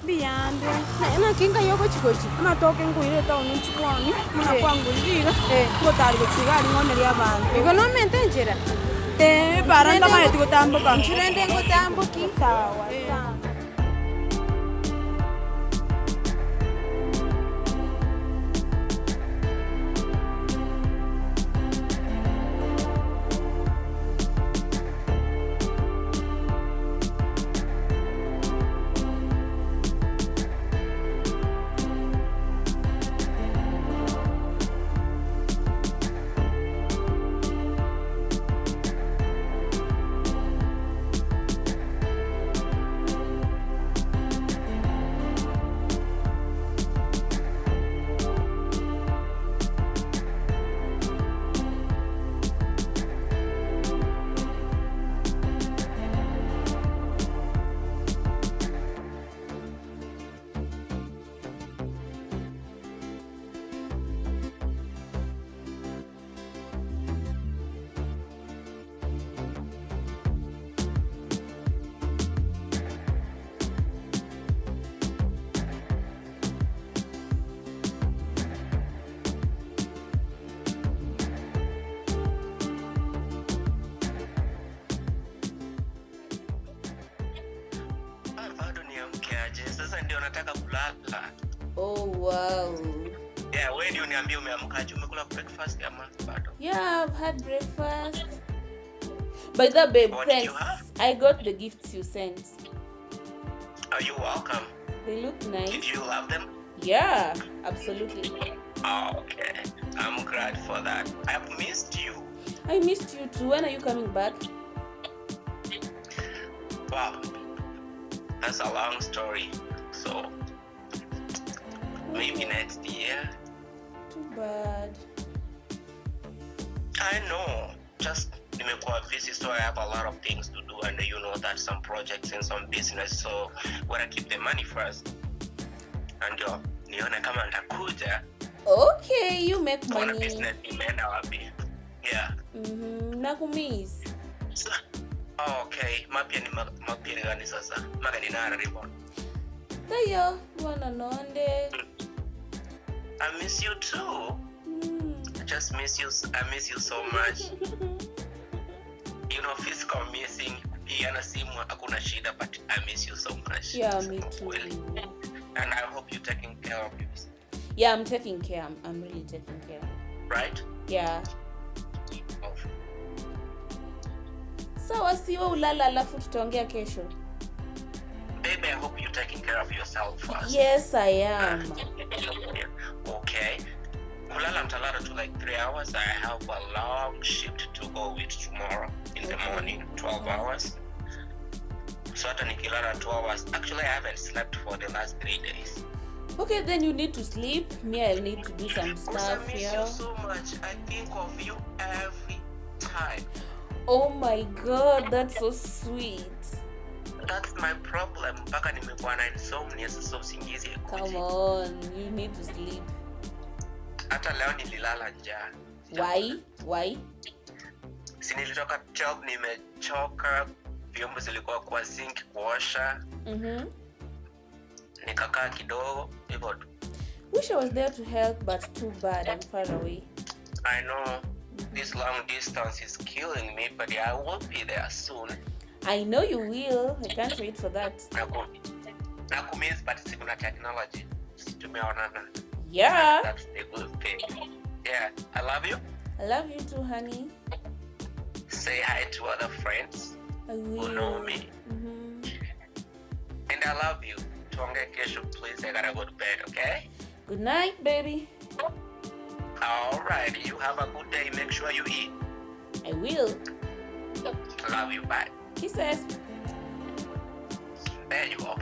Mbuyande. Naye naki nkai ogochi-gochi? Amatoke nkoira etown nchikwane, buna Eh. kwangorire iga, Eh. ngotari gochia iga aria ng'onerie abanto. Igo nomente enchera? Eeh, ebara ntomaeti gotamboka. Inchu rende ngotamboki. Sawa sawa. Ah, bado niamke aje? Sasa ndio nataka kulala. Oh wow. Yeah, wewe ndio niambie umeamkaje? Umekula breakfast ama bado? Yeah, I've had breakfast. By the babe, What did you thanks. have? I got the gifts you sent. Are you welcome? They look nice. Did you love them? Yeah, absolutely. Oh, okay. I'm glad for that. I've missed you. I missed you too. When are you coming back? Wow. That's a long story. So maybe next year. Too bad. I know. Just nimekuwa busy, so I have a lot of things to do, and you know that some projects and some business, so gotta keep the money first. And ndio nione kama nitakuja Okay, you make kuona money. business imeenda wapi. Yeah. Nakumiss. So, oh, okay. Mapya ni mapya ni gani sasa? Magani na ribo. Tayo, wana nonde. I miss you too. I just miss you. I miss you so much. You know, physical missing. Kupigiana simu hakuna shida, but I miss you so much. Yeah, me Kusema too. ukweli. And I hope you're taking care of yourself, Yeah, I'm taking care. I'm really taking care. right? Yeah. Of Sawa, siwe ulala alafu tutaongea kesho. Baby, I hope you're taking care of yourself first. Yes, I am. Okay. Kulala mtalala to like 3 hours. I have a long shift to go with tomorrow in the morning, 12 hours. So hata nikilala 2 hours. Actually, I haven't slept for the last 3 days. Okay, then you need to sleep. Me, I'll need to do some Because I stuff miss here. you so much. I think of you every time. Oh my god, that's so sweet. That's my problem. Mpaka nimekuwa na insomnia sasa usingizi Come haikuji. on, you need to sleep. Hata leo nililala njaa. Why? Why? Si nilitoka job nimechoka, vyombo zilikuwa kwa sink kuosha, nikakaa kidogo hivyo tu. Wish I was there to help, but too bad. I'm far away. I know this long distance is killing me, but I will be there soon. I know you will. I can't wait for that. Nakumiss, but si kuna technology. Si tumeonana. Yeah. That's the good thing. Yeah, I love you. I love you too, honey. Say hi to other friends I who know will. me. And I love you. Tuongee kesho, please. I gotta go to bed, okay? Good night, baby. All right. You have a good day. Make sure you eat. I will. Love you. Bye. Kisses. There you go.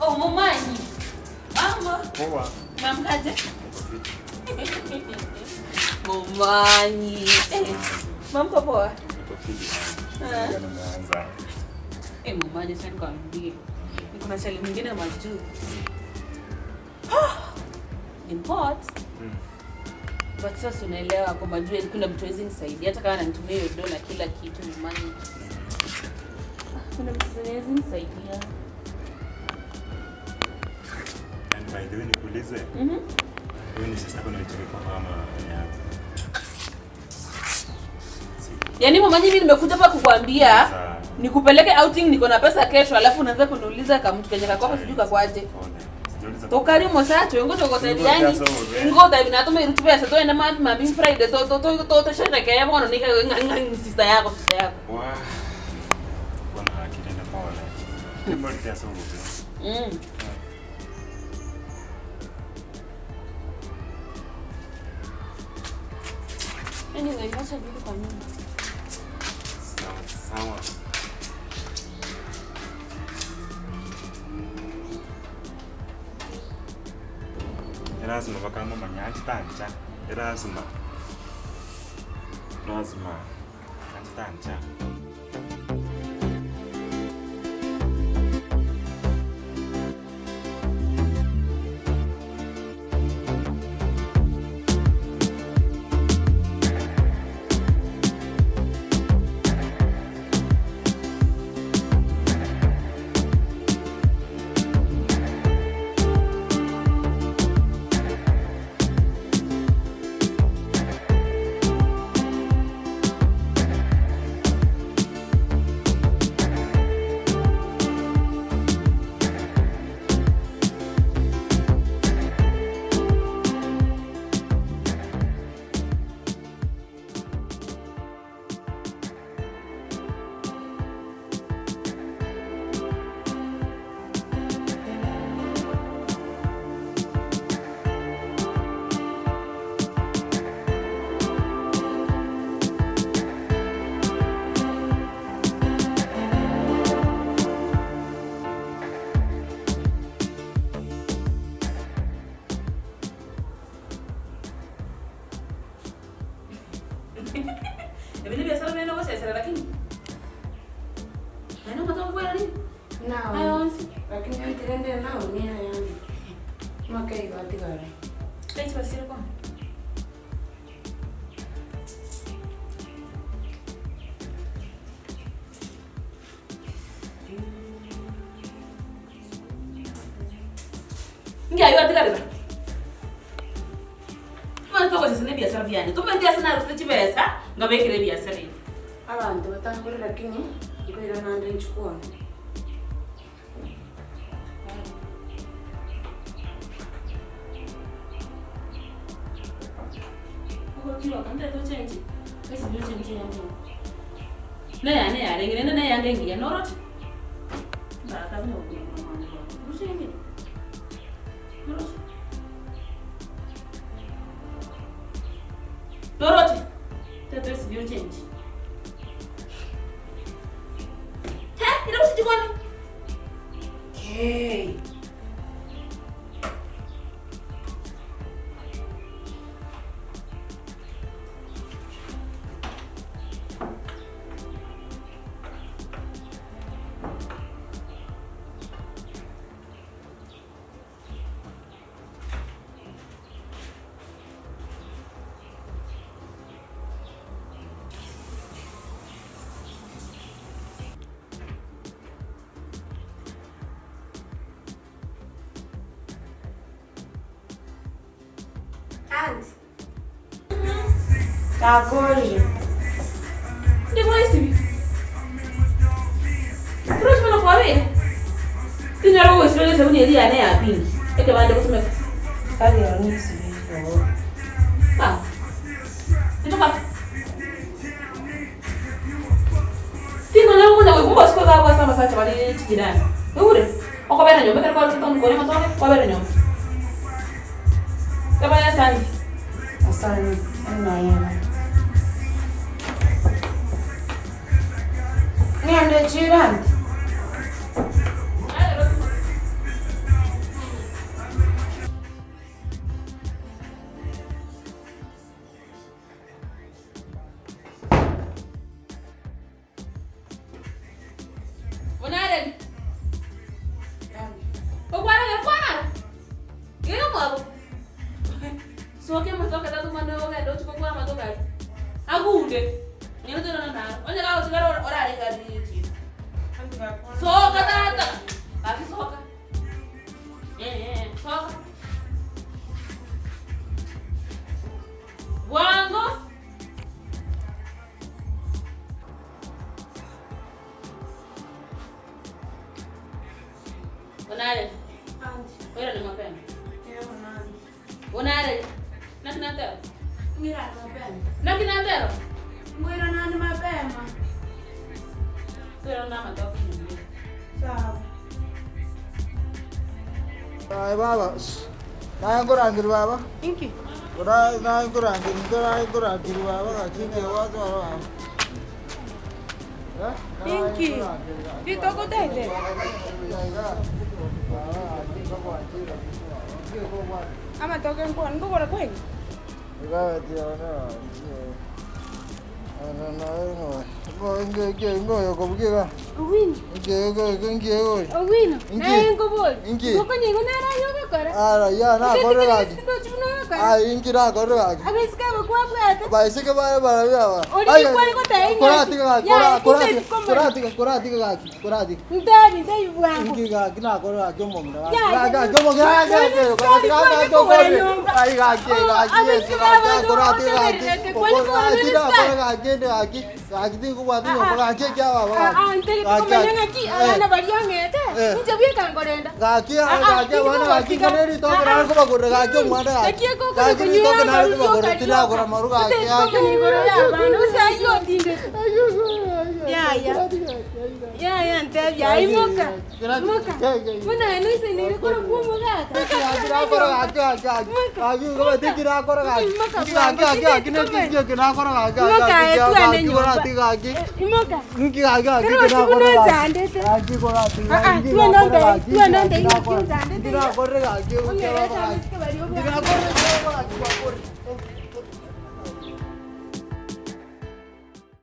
Oh, Momanyi. Mambo. Poa. Mamkaje? Momanyi. Mamko poa? Niko fiti. Nimeanza. Mamaje sasa nikwambie. Niko na chali mwingine majuu. Import. But sasa unaelewa kwamba juu kuna mtu hawezi nisaidia hata kama ananitumia hiyo dola kila kitu mamaje. Kuna mtu hawezi nisaidia. And by the way nikuulize. Wewe ni sister yako nilicheki kwa mama yako. Yaani mamaji mimi nimekuja hapa kukuambia nikupeleke outing niko na pesa kesho alafu unaanza kuniuliza kama mtu kenye kakwa sijui kakwaje. Tokari mosacho ngo toko tayari. Ngo tabi na tome irutu pesa to enda mabi Friday to to to to to sherekea bwana nika sister yako sister yako. Wa. Bwana akitenda pole. Mbona kiasi huko? Anyway, wacha nirudi kwa nyumba. Sawa sawa. Lazima bakama manyanji tanja. Lazima. Lazima. Tanja. Abantu batangura lakini ikoira nande nchukua. Dorothy, that is your change. Hey, you don't see one. Okay. Takoje. Ndikwaisibi. Kurochimana kwawe. Tinyaro wesibele sabuni eri yane yapingi. Eke bande kusomeka. Kali ya nisi bizo. Ah. Nitoka. Tinyaro kuna wekumba siko kwa samba sacha bali chijirani. Ure. Okobera nyomba kare kwa mtoto mkone matone kwabera nyomba. Kabaya sangi. Asante. Ana. Niende jirani. Bona Nje. Nyoto na na. Onye ka otigara ora ari ga di. Soka tata. Aki soka. Soka. Bwango. Onare. Andi. Wera ni mapema. Onare. Onare. Nakinatero. Ngira mapema. Nakinatero. Ngwira nani mapema. Sio na matoka ni. Sawa. Ay baba. Na ngorangiri baba. Inki. Ora na ngorangiri, ngorangiri baba kachinge wazo baba. Inki. Ditoko tete. Ama toke mpo ngokora kwenyu. Baba tiona. No. Ngo ko. Owino. Nge. Owino. Inki. Ngobol. Inki. Ngoko nyingo nara yoga kora. Ara ya na kora gaki. Ai inki na kora gaki. Abesika bakwabwata. Baisika ba ba ba. Ori kwari ko tayi. Kora tiga kora kora kora tiga kora tiga gaki kora tiga. Ndani ndai bwangu. Inki gaki na kora gaki mo ngira. Ya, Gaki mo ngira gaki kora tiga gaki kora. Ai gaki gaki kora tiga gaki. Kora tiga kora gaki gaki. Gaki tiga ko watu ko gaki kya ba. Ah, ndeli komenya ngaki abana bari angete. Nje bwekangorenda. Gaki gaki wana gaki kaneri to kora ko bagore gaki mwana gaki. Gaki to kora ko bagore tira kora maru gaki. Ya. Ya ntabya imoka. Imoka. Muna nuise nire kora kumoga. Kora gaki gaki. Gaki ko tira kora gaki. Gaki gaki ne kira kora gaki. Kora tiga gaki. Imoka. Nki gaki gaki kira kora gaki. Gaki kora tiga. Ah, tu ananda inki nzande. Kira kora gaki. Kira kora gaki.